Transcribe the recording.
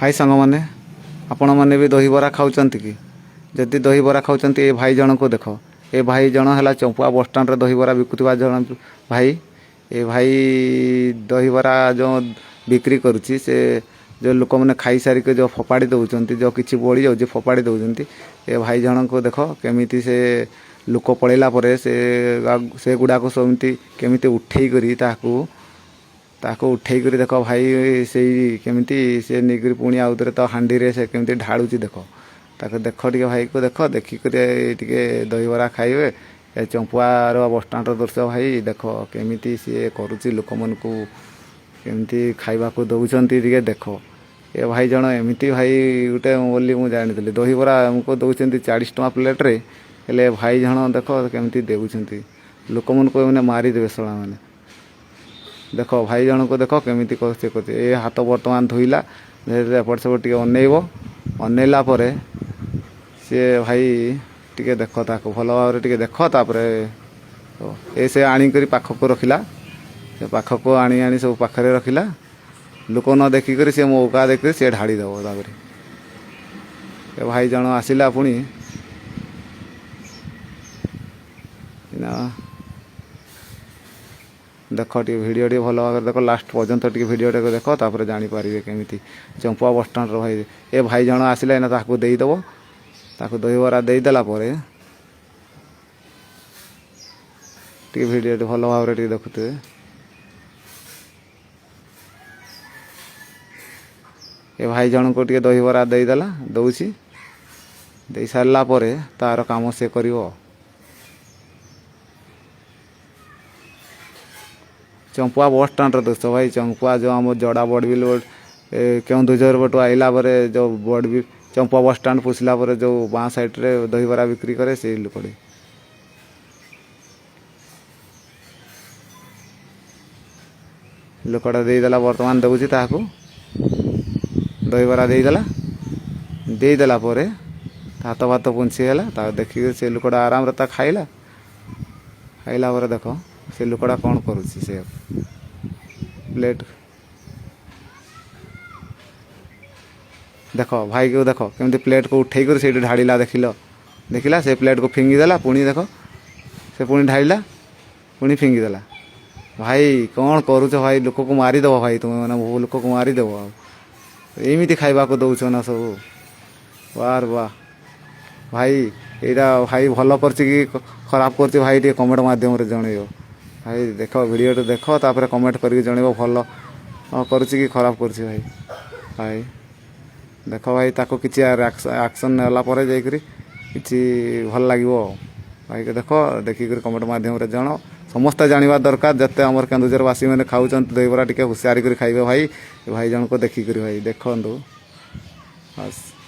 High ସାଙ୍ଗମାନେ, ଆପଣମାନେ ବି ଦହିବରା ଖାଉଛନ୍ତି କି? ଯଦି ଦହିବରା ଖାଉଛନ୍ତି, ଏ ଭାଇ ଜଣଙ୍କୁ ଦେଖ। ଏ ଭାଇ ଜଣ ହେଲା ଚମ୍ପୁଆ ବସଷ୍ଟାଣ୍ଡରେ ଦହିବରା ବିକୁଥିବା ଜଣ ଭାଇ। ଏ ଭାଇ ଦହିବରା ଯେଉଁ ବିକ୍ରି କରୁଛି, ସେ ଯେଉଁ ଲୋକମାନେ ଖାଇସାରିକି ଯେଉଁ ଫୋପାଡ଼ି ଦେଉଛନ୍ତି, ଯେଉଁ କିଛି ବଳି ଯାଉଛି ଫୋପାଡ଼ି ଦେଉଛନ୍ତି, ଏ ଭାଇ ଜଣଙ୍କୁ ଦେଖ କେମିତି ସେ ଲୋକ ପଳେଇଲା ପରେ ସେ ସେଗୁଡ଼ାକୁ ସେମିତି କେମିତି ଉଠେଇ କରି ତାକୁ ତାକୁ ଉଠେଇକରି ଦେଖ ଭାଇ, ସେଇ କେମିତି ସେ ନେଇକରି ପୁଣି ଆଉଥରେ ତ ହାଣ୍ଡିରେ ସେ କେମିତି ଢାଳୁଛି ଦେଖ। ତାକୁ ଦେଖ ଟିକେ, ଭାଇକୁ ଦେଖ। ଦେଖିକରି ଟିକେ ଦହିବରା ଖାଇବେ। ଏ ଚମ୍ପୁଆର ବସଷ୍ଟାଣ୍ଡର ଦୃଶ୍ୟ ଭାଇ, ଦେଖ କେମିତି ସିଏ କରୁଛି, ଲୋକମାନଙ୍କୁ କେମିତି ଖାଇବାକୁ ଦେଉଛନ୍ତି ଟିକେ ଦେଖ। ଏ ଭାଇ ଜଣ ଏମିତି ଭାଇ ଗୋଟେ ବୋଲି ମୁଁ ଜାଣିଥିଲି। ଦହିବରା ଆମକୁ ଦେଉଛନ୍ତି 40 ଟଙ୍କା ପ୍ଲେଟ୍ରେ, ହେଲେ ଭାଇ ଜଣ ଦେଖ କେମିତି ଦେଉଛନ୍ତି ଲୋକମାନଙ୍କୁ। ଏମାନେ ମାରିଦେବେ ଶଳାମାନେ। ଦେଖ, ଭାଇ ଜଣକୁ ଦେଖ କେମିତି ସେ କରୁଛି। ଏ ହାତ ବର୍ତ୍ତମାନ ଧୋଇଲା, ଏପଟ ସେପଟ ଟିକେ ଅନେଇବ। ଅନେଇଲା ପରେ ସିଏ ଭାଇ ଟିକେ ଦେଖ, ତାକୁ ଭଲ ଭାବରେ ଟିକେ ଦେଖ। ତାପରେ ଏ ସେ ଆଣିକରି ପାଖକୁ ରଖିଲା। ସେ ପାଖକୁ ଆଣି ଆଣି ସବୁ ପାଖରେ ରଖିଲା। ଲୋକ ନ ଦେଖିକରି ସେ ମୌକା ଦେଖିକରି ସେ ଢାଳି ଦେବ। ତାପରେ ଏ ଭାଇ ଜଣ ଆସିଲା ପୁଣି ନା। ଦେଖ ଟିକେ ଭିଡ଼ିଓ ଟିକେ ଭଲ ଭାବରେ ଦେଖ, ଲାଷ୍ଟ ପର୍ଯ୍ୟନ୍ତ ଟିକେ ଭିଡ଼ିଓଟାକୁ ଦେଖ, ତାପରେ ଜାଣିପାରିବେ କେମିତି ଚମ୍ପୁଆ ବସଷ୍ଟାଣ୍ଡର ଭାଇ। ଏ ଭାଇ ଜଣ ଆସିଲା, ଏଇନା ତାକୁ ଦେଇଦେବ। ତାକୁ ଦହିବରା ଦେଇଦେଲା ପରେ ଟିକେ ଭିଡ଼ିଓଟି ଭଲ ଭାବରେ ଟିକେ ଦେଖୁଥିବେ। ଏ ଭାଇ ଜଣଙ୍କୁ ଟିକେ ଦହିବରା ଦେଇଦେଲା, ଦେଉଛି। ଦେଇ ସାରିଲା ପରେ ତାର କାମ ସେ କରିବ। ଚମ୍ପୁଆ ବସଷ୍ଟାଣ୍ଡର ଦୋସ୍ତ ଭାଇ। ଚମ୍ପୁଆ ଯେଉଁ ଆମ ଜଡ଼ା ବଡ଼ବିଲ କେଉଁଝର ପଟୁ ଆଇଲା ପରେ ଯେଉଁ ବଡ଼ବିଲ ଚମ୍ପୁଆ ବସଷ୍ଟାଣ୍ଡ ପଶିଲା ପରେ ଯେଉଁ ବାଁ ସାଇଡ଼୍ରେ ଦହିବରା ବିକ୍ରି କରେ, ସେଇ ଲୋକଟି। ଲୋକଟା ଦେଇଦେଲା, ବର୍ତ୍ତମାନ ଦେଉଛି ତାହାକୁ ଦହିବରା ଦେଇଦେଲା। ଦେଇଦେଲା ପରେ ହାତ ଭାତ ପୁଞ୍ଛି ହେଲା। ତାକୁ ଦେଖିକି ସେ ଲୋକଟା ଆରାମରେ ତା ଖାଇଲା। ଖାଇଲା ପରେ ଦେଖ ସେ ଲୋକଟା କ'ଣ କରୁଛି। ସେ ପ୍ଲେଟ୍ ଦେଖ, ଭାଇକୁ ଦେଖ କେମିତି ପ୍ଲେଟ୍କୁ ଉଠେଇକରି ସେଇଠି ଢାଳିଲା। ଦେଖିଲ? ଦେଖିଲା, ସେ ପ୍ଲେଟ୍କୁ ଫିଙ୍ଗିଦେଲା। ପୁଣି ଦେଖ, ସେ ପୁଣି ଢାଳିଲା, ପୁଣି ଫିଙ୍ଗିଦେଲା। ଭାଇ, କ'ଣ କରୁଛ ଭାଇ? ଲୋକକୁ ମାରିଦେବ ଭାଇ, ତୁମେ ମାନେ ବହୁ ଲୋକକୁ ମାରିଦେବ। ଆଉ ଏମିତି ଖାଇବାକୁ ଦେଉଛ ନା ସବୁ? ବାର ବାহ ଭାଇ। ଏଇଟା ଭାଇ ଭଲ କରିଛି କି ଖରାପ କରୁଛି ଭାଇ, ଟିକେ କମେଣ୍ଟ ମାଧ୍ୟମରେ ଜଣେଇବ ଭାଇ। ଦେଖ, ଭିଡ଼ିଓଟା ଦେଖ, ତାପରେ କମେଣ୍ଟ କରିକି ଜଣେଇବ ଭଲ କରୁଛି କି ଖରାପ କରୁଛି ଭାଇ। ଭାଇ ଦେଖ ଭାଇ, ତାକୁ କିଛି ଆକ୍ସନ୍ ନେଲା ପରେ ଯାଇକରି କିଛି ଭଲ ଲାଗିବ। ଭାଇକୁ ଦେଖ, ଦେଖିକରି କମେଣ୍ଟ ମାଧ୍ୟମରେ ଜଣ। ସମସ୍ତେ ଜାଣିବା ଦରକାର, ଯେତେ ଆମର କେନ୍ଦୁଝରବାସୀ ମାନେ ଖାଉଛନ୍ତି ଦହିବରା, ଟିକେ ହୁସିଆରି କରି ଖାଇବେ ଭାଇ, ଭାଇ ଜଣକୁ ଦେଖିକରି। ଭାଇ ଦେଖନ୍ତୁ ବାସ୍।